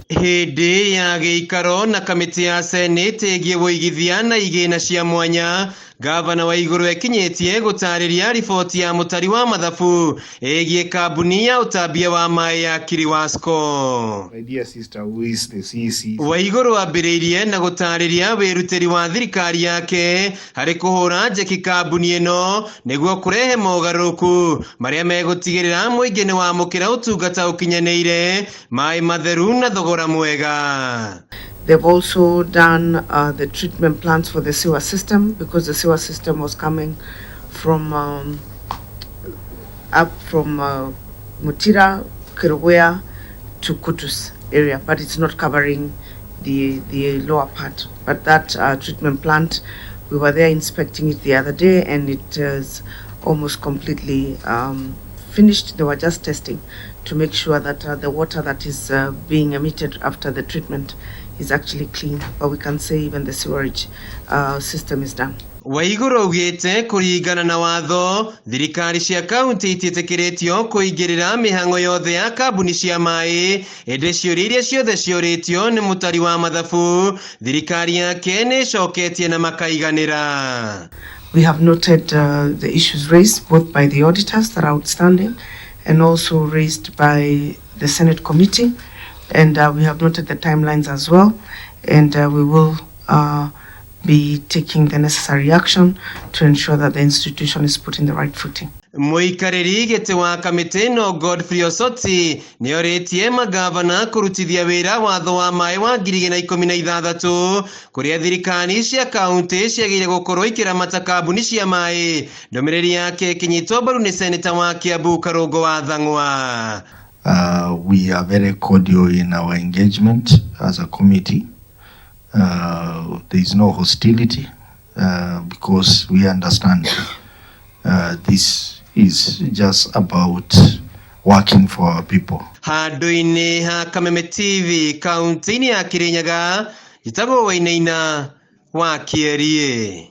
Hĩndĩ ya gĩikaro na kamĩtĩ ya senate ĩgiĩ wũigithia na igĩna cia mwanya, Gavana Waiguru ekinyĩtie gũtarĩria riboti ya mũtari wa mathabu ĩgiĩ kambuni ya ũtambia wa maĩ ya Kiriwasco. My dear sister, who is the CEC? Waiguru ambĩrĩirie na gũtarĩria wĩrutĩri wa thirikari yake harĩ kũhũra njeki kambuni ĩno nĩguo kũrehe mogarũrũku marĩa megũtigĩrĩra mũingĩ nĩ wamũkĩra ũtungata ũkinyanĩire, maĩ matheru na thogora mwega. They've also done the treatment plants for the sewer system, because the sewer system was coming from up from Mutira, Kerugoya to Kutus area, but it's not covering the lower part. But that treatment plant, we were there inspecting it the other day, and it is almost completely finished. They were just testing to make sure that the water that is being emitted after the treatment is actually clean. But we can say even the sewerage system is done. Waiguru augĩte kũringana na watho, thirikari cia kaunti itiĩtĩkĩrĩtio kũingĩrĩra mĩhang'o yothe ya kambuni cia maĩ, ĩndĩ ciũria iria ciothe ciũrĩtio nĩ mũtari wa mathabu, thirikari yake nĩ ĩcoketie na makaiganĩra. We have noted the issues raised both by the auditors that are outstanding and also raised by the Senate committee. And we have noted the timelines as well. And we will be taking the necessary action to ensure that the institution is put in the right footing. Mũikarĩri gĩtĩ wa kamĩtĩ ĩno Godfrey Osoti nĩorĩtie magavana kũrutithia wĩra watho wa maĩ wa 2016, kũrĩa thirikari cia kaunti ciagĩrĩire gũkorwo ikĩramata kambuni cia maĩ. Ndũmĩrĩri yake ĩkĩnyitwo mbaru nĩ seneta wa Kiambu Karũngũ wa Thang'wa. We are very cordial in our engagement as a committee. There is no hostility because we understand this is just about working for our people. Handũ-inĩ ha Kameme TV kaunti-inĩ ya Kirinyaga, njĩtagwo Wainaina wa Kĩeriĩ.